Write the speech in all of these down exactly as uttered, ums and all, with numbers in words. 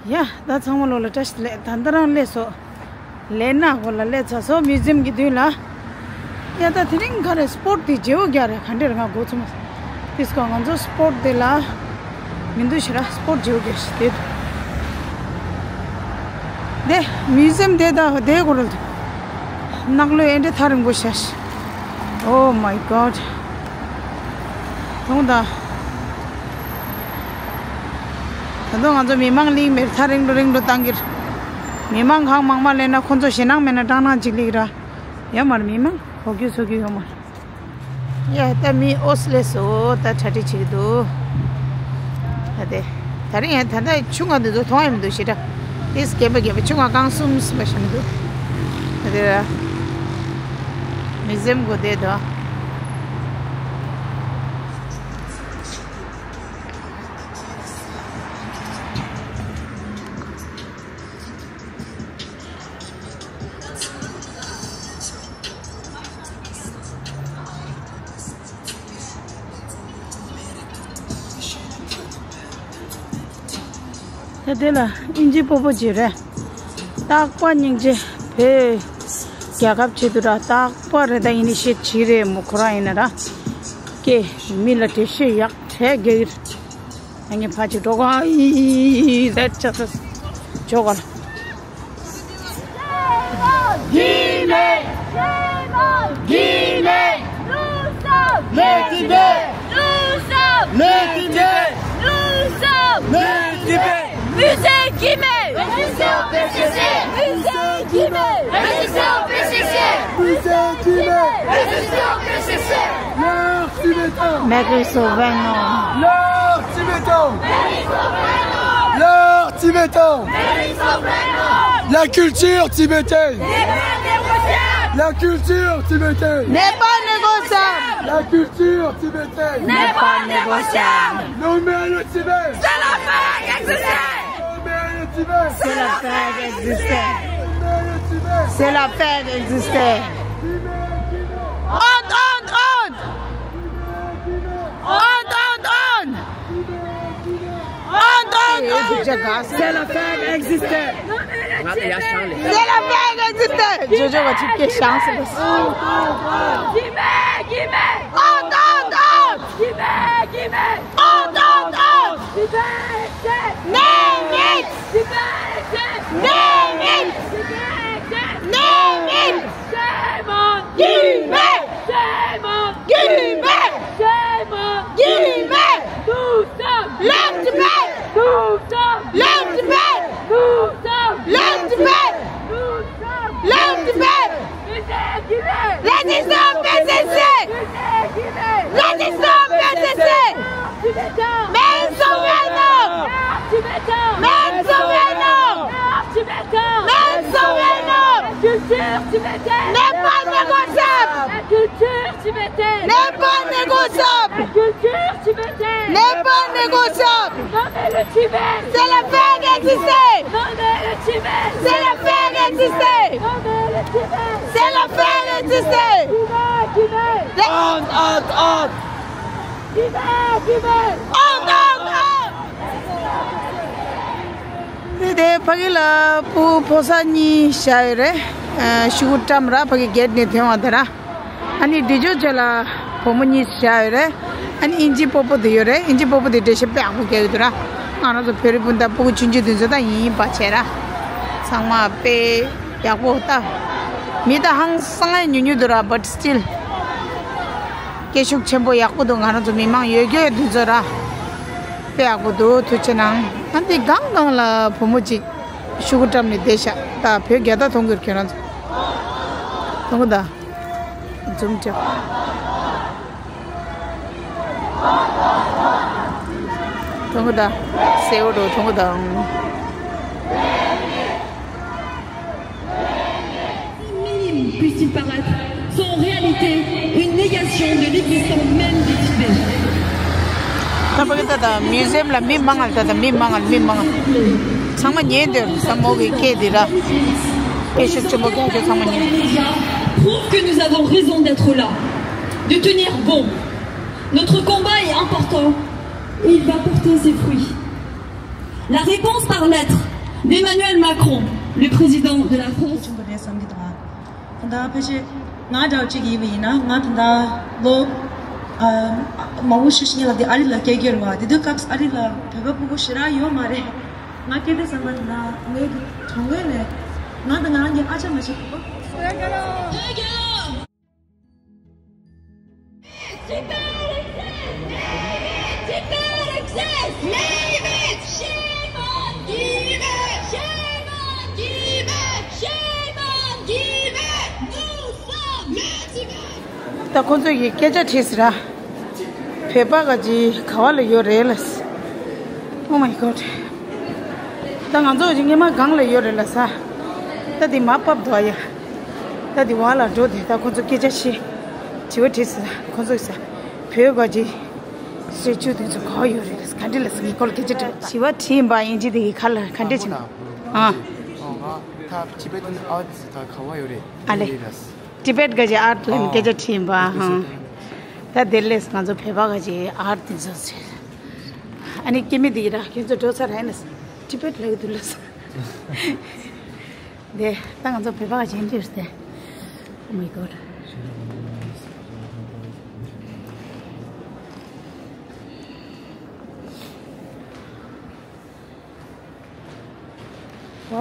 ཡ། ད་ཚང་མ་ལོ་ལ་བཀྲ་ཤིས་བདེ་ལེགས། ད་ལྟ་རང་སླེབས་སོ། ལས་ན་གོ་ལ་སླེབས་ཚར་སོ། མིའུ་ཛི་ཡམ་གྱི་མདུན་ལ། ཡ། ད་དེ་རིང་ག་རེ་སྤོ་ཊི་དེ་བརྗེ་བོ་རྒྱག་རེད། ག་འདྲ་རེད། ང་མགོ་ཚོས་མ་སོང་། དེ་སྐོར་ང་ཚོ་སྤོ་ཊི་དེ་ལ་མི་འདུག་ཤི་ར། སྤོ་ཊི་བརྗེ་བོ་རྒྱག་ཤི་དེ་འདུག་དེ་མིའུ་ཛི་ཡམ་དེ་ད་དེ་གོ་རེད། ནག་ལོས་ཨེ་འདྲ་ཐག་རིང་པོ་བཞག་ཤི། Oh my God. ཐོང་ད། ད་དུང་ང་ཚོ་མི་མང་གླིང་མེར་ཐག་རིང་རུ་རིང་རུ་བཏང་གིར། མི་མང་གང་མང་མང་སླེབས་ན་ཁོ་ཚོ་ཞེད་སྣང་མེད་ན་སྐྲག་སྣང་ཅིག་སླེབས་ར། ཡོད་མ་རེད། མི་མང་གོ་རྒྱུ་ཚོ་རྒྱུ་ཡོད་མ་རེད། ཡ། ད་མི་ཨོ་སི་ལེ་སོ་ད་གྲ་སྒྲིག་བྱེད་ཀྱི་འདུག་ད་དེ། ད་རིང་ཡང་ད་ལྟ་ཆུང་ང་འདི་ཚོ་མཐོང་ཡ་མི་འདུག་ཤི་ར། ཨིས་རྒན་པ་རྒན་པ་ཆུང་ང་རྐང་གསུམ་གསུམ་པ་ཞིག་མི་འདུག་ད་དེ་ར། མིའུ་ཛི་ཡམ་སྒོ་དེ་དོ། ད་དེ་ལ་ཨིན་ཇི་སྤོ་བོ་ཅིག་རེད། རྟག་པར་སྙིང་རྗེ། བོད་རྒྱལ་ཁབ་ཆེད་དུ་ར་རྟག་པར་རེད། ད་ཨི་ནི་ཤེ་ཊི་བྱེད་རེད་མོ། ཁོ་རང་ཡིན་ན་ར། ཀེ་མི་ལ་འགྲེལ་བཤད་ཡག་གྲས་རྒྱག་གི་རེད། ཨ་ནི་ཕ་ཅིག་འགྲོ་ག་ཨི་རེད་ཆགས་ས་ཇོ་ག་ལ། Guillemets. Guillemets. Nous sommes les Tibets. Nous sommes les Tibets. Nous sommes les Tibets. Musée Guimet. Résistez au P C C. Musée Guimet. Résistez au P C C. Musée Guimet. Résistez au P C C. L'heure Tibétain. Maître Sauvin, non. L'heure Tibétain. L'heure Tibétain. La culture tibétaine. La culture tibétaine. N'est pas négociable. La culture tibétaine. N'est pas négociable. Non mais le Tibet. C'est la fin d'exister. Non mais le Tibet. C'est la fin d'exister. Non mais le Tibet. C'est la fin d'exister. Tibet, Tibet. Honte, honte, honte. Tibet, Tibet. Honte, honte, honte. Honte, honte, honte. C'est la fin d'exister. C'est la fin d'exister. ཇོ་ཇོ་བ་ཅིག་སྐད་བཞེངས་སོང་། Guimet, Guimet. Honte, honte, honte. Guimet, Guimet. Honte, honte, honte. Tibet, Tibet. Name it. Tibet, Tibet. Name it. Tibet, Tibet. Name it. Shame on Guimet. Shame on Guimet. Shame on Guimet. Nous sommes le Tibet. Nous sommes le Tibet. Nous sommes le Tibet. Nous sommes le Tibet. Musée Guimet. Résistons P C C. Musée Guimet. Résistons P C C. Tibétain. Maître Sauvin, non. Tibétain. Maître Sauvin, non. Tibétain. Maître Sauvin, non. La culture tibétaine. N'est pas négociable. La culture tibétaine. N'est pas négociable. La culture tibétaine. N'est pas négociable. Non mais le Tibet. C'est la fin d'exister. Non mais le Tibet. C'est la fin d'exister. Non mais le Tibet. C'est la fin d'exister. Tibet, Tibet. Honte, honte, honte. དེ་དེ་ཕ་གི་ལ་བུ་ཕོ་གསར་གཉིས་བཞག་ཡོད་རེད། ཨ། ཤུ་གུ་བཀྲམ་ར་ཕ་གི་གེ་ཊི་ནས་ཐོན་པ་དེ་ར། ཨ་ནི་འདི་ཇོ་ཇོ་ལ་བུ་མོ་གཉིས་བཞག་ཡོད་རེད། ཨ་ནི་ཨིན་ཇི་སྤོ་བོ་དེ་ཡོད་རེད། ཨིན་ཇི་སྤོ་བོ་དེ་འགྲེལ་བཤད་དཔེ་ཡག་པོ་རྒྱག་གི་འདུག་ར། ང་རང་ཚོ་བོད་རིགས་སྤུན་ཟླ་སྤུ་གུ་ཆུང་ཆུང་དེ་ཚོ་ད་ཡིན་པ་བྱས་ར། ཚང་མ་དཔེ་ཡག་པོ་ལྟ། མི་ད་ཧང་སང་ངེ་ཉུང་ཉུང་འདུག་ར། བཊ་སི་ཊིལ་སྐད་ཤུགས་ཆེན་པོ་ཡག་པོ་འདུག་ང་རང་ཚོ་མི་མང་ཡོད་རྒྱུ་ཡོད་དུས་ཚོད་ར། དཔེ་ཡག་པོ་འདུག་ཐུགས་རྗེ་གནང་། ཨ་འདི་སྒང་སྒང་ལ་བུ་མོ་གཅིག་ཤུ་གུ་བཀྲམ་ནས་བསྡད་ཤག་ད་བོད་རྒྱལ་དར་མཐོང་གི་རེད་ཁྱོད་རང་ཚོ། མཐོང་གི་ད། ཛུམ་བྱ། མཐོང་གི་ད། སེའུ་འགྲོ་མཐོང་གི་ད། Minime puisse-t-il paraître, sont en réalité une négation de l'existence même du Tibet. ད་ཕ་གི་ད་ད་མིའུ་ཛི་ཡམ་ལ་མི་མང་ང་ད་ད་མི་མང་ང་མི་མང་ང་ཚང་མ་ཉན་འདོད་ས་མོ་གི་སྐད་འདི་ར། སྐད་ཤུགས་ཆེན་པོ་རྒྱག་རྒྱུ་ཚང་མ་ཉན། Les médias prouvent que nous avons raison d'être là, de tenir bon. Notre combat est important et il va porter ses fruits. La réponse par lettres D'Emmanuel Macron, le président de la France. ཆེན་པོ་རེད་བསམ་གྱི་འདུག་ད་ལྟ་ཕལ་ཆེར་ང་འདྲ་བ་གཅིག་ཡིན་པ་ཡིན་ན། ང་ད་ལྟ་ལོ་ཨ་མང་པོ་ཞིག་ཕྱིན་ལ་དེ་ཨ་རི་ལ་སྐྱེས་རྒྱུ་རེད་བ། དེ་དུས་སྐབས་ཨ་རི་ལ་བོད་པ་ཕྲུ་གུ་ཞེ་དྲག་ཡོད་མ་རེད། ང་སྐྱེས་དུས་ཙམ་པ་ན་ངའི་གྲོགས་མོ་ནས་ང་དང་ང་རང་གི་ཨ་ཅག་མ་གཅིག་བོད་པ། Tibet exists! Name it! Tibet exists! Name it! Shame on Tibet! Shame on Tibet! Shame on Tibet! Nous sommes le Tibet! ད་ཁོ་ཚོ་ཡི་སྐད་ཆ་དྲིས་ཟེར་ར། བོད་པ་ག་ཅི་ག་བ་ལ་ཡོད་རེད་ལ། Oh my God. ད་ང་ཚོ་ཅི་སྔས་མ་གང་ལ་ཡོད་རེད་ལ་ས། ད་དེ་མ་བབས་དོ་ཡ། ད་དེ་བ་ལ་འགྲོ་དེ། ད་ཁོ་ཚོ་སྐད་ཆ་བཤད། དྲི་བ་དྲིས་ཟེར་ར། ཁོ་ཚོ་ས། བོད་ག་ཅི་སི་ཊེ་ཅུ་དེ་ཚོ་ག་བ་ཡོད་རེད་ལ་ས། ག་འདྲ་ལ་ས་ངའི་སྐོར་ལ་སྐད་ཆ་དྲིས། དྲི་བ་དྲིས་ཡིན་པ་ཡིན་གཅིག་དེ་གི་ཁ་ལ་ག་འདྲ་བྱེད་ཨ། ཨ། ད་ཊི་བེ་ཊན་ཨར་ཊི་ད་ག་བ་ཡོད་རེད། ཨ་ལེ། ཊི་བེཊ་ག་ཅི་ཨར་ཊི་ལ་ཨ། སྐད་ཆ་དྲིས་ཡིན་པ། ཨ། ད་དེ་ལས་ང་ཚོ་བོད་པ་ག་ཅི་ཨར་ཊི་དེ་ཚོ་ཟེར། ཨ་ནི་སྐྱེ་མི་དེ་ཡིན་ར་ཁྱེད་ཚོ་འགྲོ་ཚར་ཡིན་ན་ཊི་བེཊ་ལ་གི་འདུག་ལ་ས། དེ་ད་ང་ཚོ་བོད་པ་ག་ཅི་འདྲ་ཟེར། Oh my God. ཝ།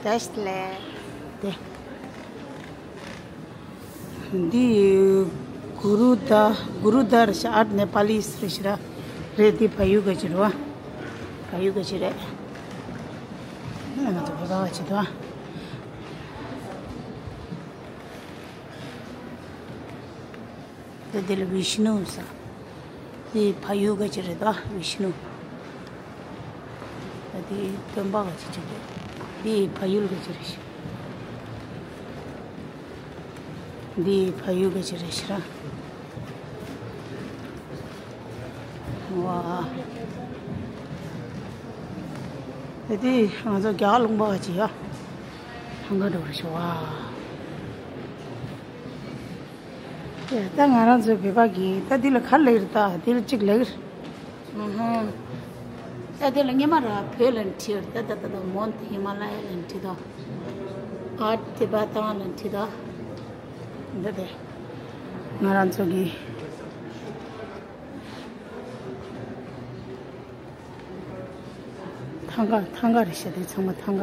བཀྲ་ཤིས་བདེ་ལེགས། དེ། འདི་གུ་རུ་ད་གུ་རུ་དར་ཤ་ཨར་ཊི་ནེ་པ་ལི་སི་རེད་ཤི་ར། རེད། འདི་བལ་ཡུལ་ག་ཅི་རེད་བ། བལ་ཡུལ་ག་ཅི་རེད། ང་ཚོ་བོད་པ་ག་ཅི་དང་། ད་དེ་ལ་བི་ཤི་ནུ་ཟེར། དེ་བལ་ཡུལ་ག་ཅི་རེད་ད་བི་ཤི་ནུ། ད་དེ་སྟོན་པ་ག་ཅི་ཅིག་རེད། དེ་བལ་ཡུལ་ག་ཅི་རེད་ཤི། དེ་བལ་ཡུལ་ག་ཅི་རེད་ཤི་ར། ཝ། ད་དེ་ང་ཚོ་རྒྱ་གར་ལུང་པ་ག་ཅི་ཡ། ཧང་ག་འགྲོ་རེད་ཤི་ཝ། ད་ང་རང་ཚོའི་བོད་པ་གིས་ད་འདི་ལ་ག་རེ་ལབ་ཀྱི་རེད། ད་འདི་ལ་གཅིག་ལབ་ཀྱི་རེད། ཨུ་ཧུ། ད་འདི་ལ་སྔས་མ་ར་བོད་ལ་བྲིས་རེད། ད་ད་ད་ད་མོན་ཧི་མ་ལ་ཡ་ལ་བྲིས་དང་། ཨར་ཊི་ཏི་བ་ཏང་ལ་བྲིས་དང་། འདི་དེ་ང་རང་ཚོ་གི་ཐང་ག་ཐང་ག་རེད་ཤག་དེ་ཚང་མ་ཐང་ག།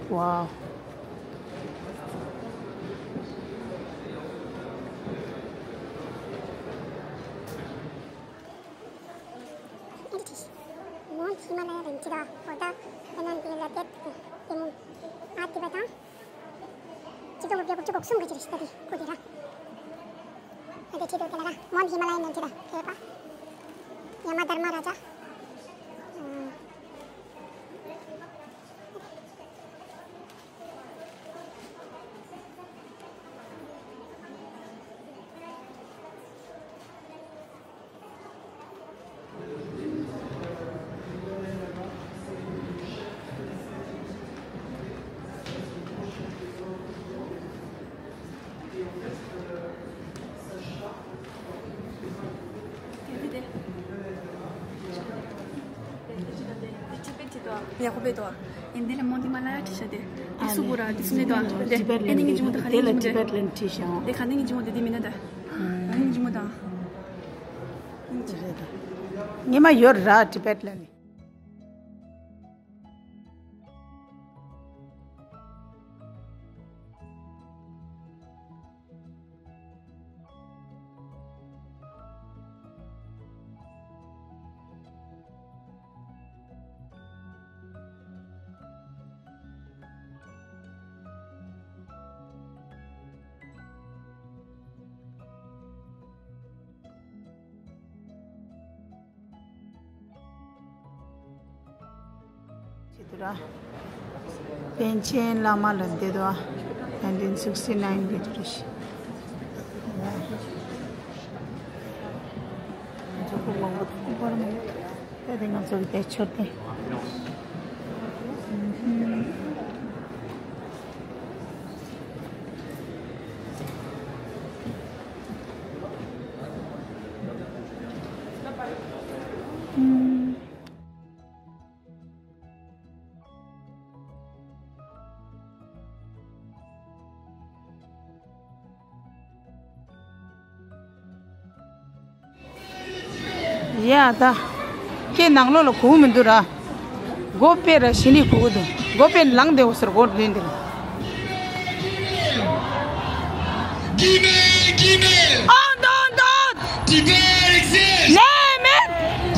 ཝའོ། མོན་ཧི་མ་ལ་ཡ་རིམ་གྱིས་དང་འོ་ད་ཨ་ནན་དི་ལ་དེབ་དེ་མོ་ཨ་ཏི་བ་དང་། ཆིག་སྟོང་དགུ་བརྒྱ་དགུ་བཅུ་གོ་གསུམ་གྱི་རེད་ཤག་དེ་ཁུ་དེ་ར། ཨ་དེ་ཆེད་དུ་དེ་ལ་ར་མོན་ཧི་མ་ལ་ཡ་རིམ་གྱིས་དང་དེ་བ། ཡ་མ་དྷར་མ་ར་ཇ། ཡག་པོ་འདུག་ཨ་འདི་ལ་མོན་ཧི་མ་ལ་ཡ་བྲིས་ཤག་དེ། དེ་སུ་གུ་ར་དེ་སུ་ནས་འདུག་ཨ་དེ་ཨ་ནི་ངའི་ཇི་མོ་དེ་ག་ནས་ངའི་ཇི་མོ་དེ། དེ་ག་ནས་ངའི་ཇི་མོ་དེ་དེ་མིན་ན་ད། ཨ་ནི་ངའི་ཇི་མོ་དང་། ངའི་མ་ཡོད་ར་ཊི་བེཊ་ལ་ནི། ཅི་འདུག་ར། པཎ་ཆེན་བླ་མ་ལ་འདི་དོ། nineteen sixty nine གི་འདུག་ར་ཤི། ང་ཚོ་སྐུ་མང་པོ་དང་སྐུ་པར་མང་པོ། ད་དེ་ང་ཚོ་གི་དེ་མཆོད་རྟེན། ཡ་ད། ཁྱེད་ནང་ལོགས་ལ་གོ་མི་འདུག་ར། སྒོ་ཕྱེ་ར་ཞི་ལི་གོ་གི་འདུག་སྒོ་ཕྱེ་ལངས་བསྡད་འོ་ཟེར་སྒོ་ལུས་འདི་ལ། Guillemets, guillemets. Honte, honte, honte. Tibet exists. Name it.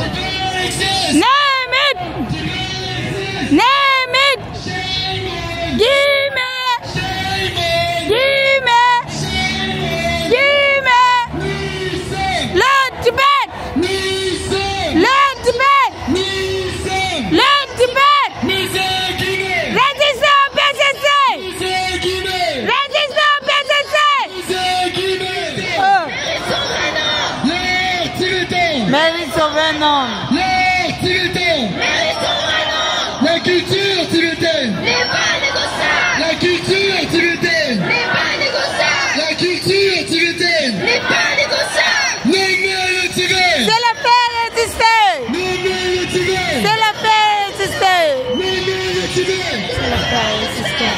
Tibet exists. Name it. Tibet exists. Name it. Shame on. Guillemets. Shame on. Guillemets. Shame on. Guillemets. Nous sommes. Le Tibet. Nous sommes. Le Tibet. Nous sommes. Le Tibet. Misère Guinée. Résistez au P C C. Misère Guinée. Résistez au P C C. Misère Guinée. Euh. Les Tibétains. Mérite son vrai nom. Les Tibétains. Mérite son vrai nom. La culture tibétaine. N'est pas négociable. La culture tibétaine. N'est pas négociable. La culture tibétaine. N'est pas négociable. Non, non, le Tibet. C'est la paix résister. Non, non, le Tibet. C'est la paix résister. Non, non, le Tibet. C'est la paix résister.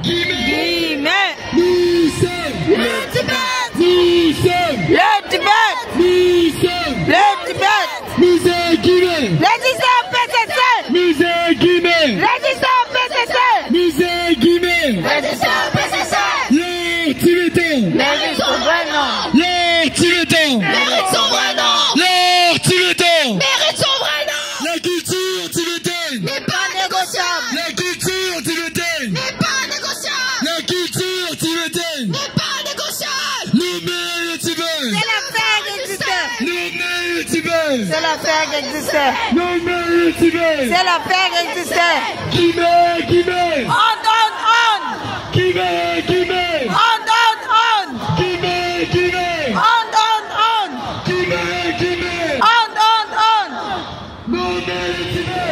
Guillemets. Guillemets. Nous sommes. Le Tibet. Nous sommes. Le Tibet. Nous sommes. Le Tibet. Misère Guinée. Résistez au P C C. Misère Guinée. Résistez au P C C. Misère Guinée. Résistez au P C C. Les Tibétains. Mérite son vrai nom. Les Tibétains. Mérite son vrai nom. Les Tibétains. Mérite son vrai nom. La culture tibétaine. N'est pas négociable. La culture tibétaine. N'est pas négociable. La culture tibétaine. N'est pas négociable. Nous, mais le Tibet. C'est la paix qui existe. Nous, mais le Tibet. C'est la paix qui existe. Nous, mais le Tibet. C'est la paix qui existe. Guillemets, guillemets. Honte, honte, honte. Guillemets, guillemets. Honte, honte, honte. Guillemets, guillemets. Honte, honte, honte. Guillemets, guillemets. Honte, honte, honte.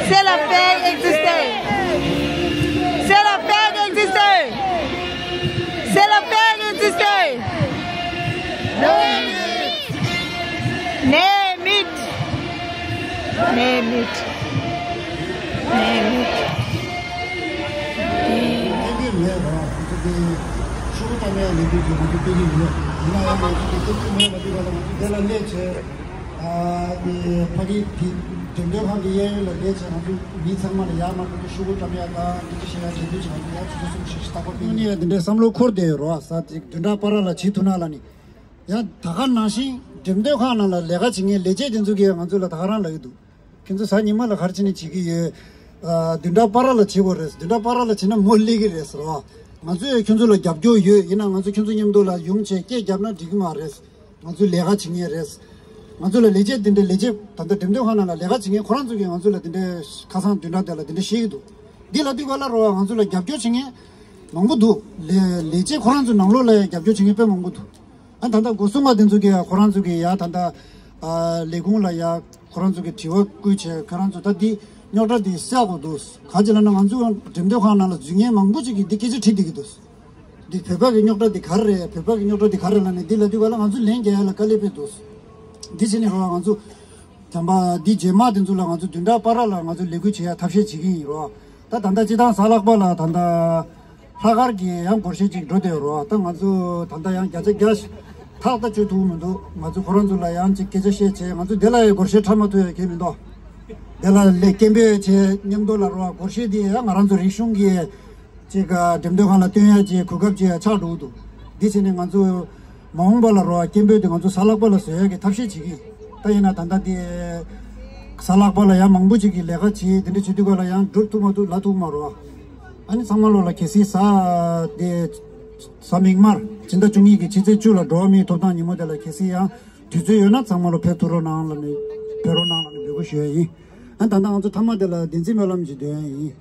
C'est la paix qui existe. C'est la paix qui existe. C'est la paix qui existe. Name it. Name it. Name it. ཨ་ནི་ཕ་གི་དེ་འགྲེམས་སྟོན་ཁང་གི་གཡས་གཡོན་ལ་སླེབས་བྱས་ང་ཚོ་མི་ཚང་མ་ལ་ཡར་མར་ཕར་ཚུར་ཤོག་བུ་བཀྲམ་ཡག་དང་འདི་འདྲ་བྱེད་ཡག་དྲན་འདུན་བྱེད་ཡག་ཡར་ཚུར་ཚུར་གསུམ་ཞིག་རྟག་པར་སྤེལ། ཨ་ནི་དེ་འདྲའི་བསམ་བློ་འཁོར་བསྡད་ཡོད་རོགས། ས་དེ་བདུན་ཕྲག་བར་ལ་བྱེད་ཐུབ་ན་ལབ་ནི། ཡང་ད་ག་ནང་བཞིན་འགྲེམས་སྟོན་ཁང་ནང་ལ་ལས་ཀ་བྱེད་མཁན་ལས་བྱེད་དེ་ཚོ་གིས་ང་ཚོ་ལ་ད་ག་རང་ལབ་ཀྱི་འདུག་ཁྱེད་ཚོ་གཟའ་ཉི་མ་ལ་ག་རེ་བྱེད་ནས་བྱེད་ཀྱི་ཡོད། ཨ། བདུན་ཕྲག་བར་ལ་བྱེད་དགོས་རེད། བདུན་ཕྲག་བར་ལ་བྱེད་ན་མོ་སླེབས་ཀྱི་རེད་ཟེར་བ། ང་ཚོས་ཁྱོད་ཚོ་ལ་རྒྱབ་སྐྱོར་ཡོད། ཡིན་ན་ང་ཚོ་ཁྱོད་ཚོ་མཉམ་དུ་ལ་ཡོང་བྱས་སྐད་རྒྱབ་ན་འགྲིག་གི་མ་རེད། ང་ཚོ་ལས་ཀ་བྱེད་མཁན་རེད། ང་ཚོ་ལ་ལས་བྱེད་དེ་འདྲ་ལས་བྱེད་ད་ལྟ་འགྲེམས་སྟོན་ཁང་ནང་ལ་ལས་ཀ་བྱེད་མཁན་ཁོ་རང་ཚོ་གིས་ང་ཚོ་ལ་དེ་འདྲ་ཁ་སང་བདུན་ཕྲག་དེ་ལ་དེ་འདྲ་བཤད་ཀྱི་འདུག་འདི་ལ་དུས་ག་ལ་རོ་ང་ཚོ་ལ་རྒྱབ་སྐྱོར་བྱེད་མཁན་མང་པོ་འདུག་ལས་ལས་བྱེད་ཁོ་རང་ཚོ་ནང་ལོགས་ལ་རྒྱབ་སྐྱོར་བྱེད་མཁན་དཔེ་མང་པོ་འདུག་ཨ་ད་ལྟ་སྒོ་སྲུང་བ་དེ་ཚོ་གིས་ཁོ་རང་ཚོ་གིས་ཡ་ད་ལྟ་ཨ་ལས་ཁུངས་ལ་ཡ་ཁོ་རང་ཚོ་གིས་དྲི་བ་བསྐུལ་བྱས་ཁོ་རང་ཚོ་ད་འདི་རྙོག་དྲ་འདི་སེལ་དགོས་འདུག་ག་ཅི་ལབ་ན་ང་ཚོ་འགྲེམས་སྟོན་ཁང་ནང་ལ་འཛུལ་མཁན་མང་པོ་ཅིག་གིས་འདི་སྐད་ཆ་དྲིས་བསྡད་ཀྱི་འདུག་འདི་བོད་པ་གི་རྙོག་དྲ་འདི་ག་རེ་རེད། བོད་པ་གི་རྙོག་དྲ་འདི་ག་རེ་ལབ་ནས་འདི་ལབ་དུས་ག་ལ་ང་ཚོ་ལན་རྒྱག་ཡ་ལ་དཀའ་ལས་འཕེལ་འདུག་འདི་བྱས་ནས་རོ་ང་ཚོ་བྱམས་པ་འདི་རྗེས་མ་དེ་ཚོ་ལ་ང་ཚོ་བདུན་ཕྲག་བར་ལ་ང་ཚོ་ལས་འགུལ་བྱེད་ཡ་ཐབས་ཤེས་བྱེད་ཀྱི་ཡིན་རོ། ད་ད་ལྟ་སྤྱི་བཏང་གཟའ་ལྷག་པ་ལ་ད་ལྟ་ལྷག་དཀར་གྱི་ཡང་སྒོར་གཞས་ཅིག་འགྲོ་བསྡད་ཡོད་རོ། ད་ང་ཚོ་ད་ལྟ་ཡང་བརྒྱ་ཆ་བརྒྱ་ཐག་ད་གཅོད་ཐུབ་མི་འདུག་ང་ཚོ་ཁོ་རང་ཚོ་ལ་ཡང་ཅིག་སྐད་ཆ་བཤད་བྱས་ང་ཚོ་དེ་ལ་ཡང་སྒོར་གཞས་འཁྲབ་མ་ཐུབ་ཡ་གལ་མི་འདུག་དེ་ལ་ལས་སྐད་འབོད་བྱས་མཉམ་དུ་ལ་རོ་སྒོར་གཞས་འདི་ཡང་ང་རང་ཚོ་རིག་གཞུང་གི་ཅིག་འགྲེམས་སྟོན་ཁང་ལ་སྟོན་ཡ་ཅིག་གོ་སྐབས་ཅིག་ཆགས་འགྲོ་གི་འདུག་འདི་བྱས་ནས་ང་ཚོ་མ་འོངས་པ་ལ་རོ་སྐད་འབོད་དེ་ང་ཚོ་གཟའ་ལྷག་པ་ལ་བཟོ་ཡ་གི་ཐབས་ཤེས་བྱེད་ཀྱི་ཡིན། ད་ཡིན་ན་ད་ལྟ་དེ་གཟའ་ལྷག་པ་ལ་ཡང་མང་པོ་ཅིག་གིས་ལས་ཀ་བྱེད་དེ་འདྲ་བྱེད་དུས་ག་ལ་ཡང་འགྲུབ་ཐུབ་མ་ཐུབ་ལབ་ཐུབ་མ་རོ། ཨ་ནི་ཚང་མ་ལོ་ལ་གལ་སྲིད་གཟའ་དེ་གཟའ་མིག་དམར་སྤྱི་ཟླ་བཅུ་གཉིས་ཀྱི་ཕྱི་ཚེས་བཅུ་ལ་འགྲོ་བ་མིའི་ཐོབ་ཐང་ཉིན་མོ་དེ་ལ་གལ་སྲིད་ཡང་དུས་ཚོད་ཡོད་ན་ཚང་མ་ལོ་ཕེབས་ཐུབ་རོགས་གནང་ལབ་ནས་ཕེབས་རོགས་གནང་ལབ་ནས་འབོད་སྐུལ་ཞུ་ཡ་ཡིན། ཨ་ད་ལྟ་ང་ཚོ་མཐའ་མ་དེ་ལ་བདེན་ཚིག་སྨོན་ལམ་ཞིག་འདོན་ཡ་ཡིན།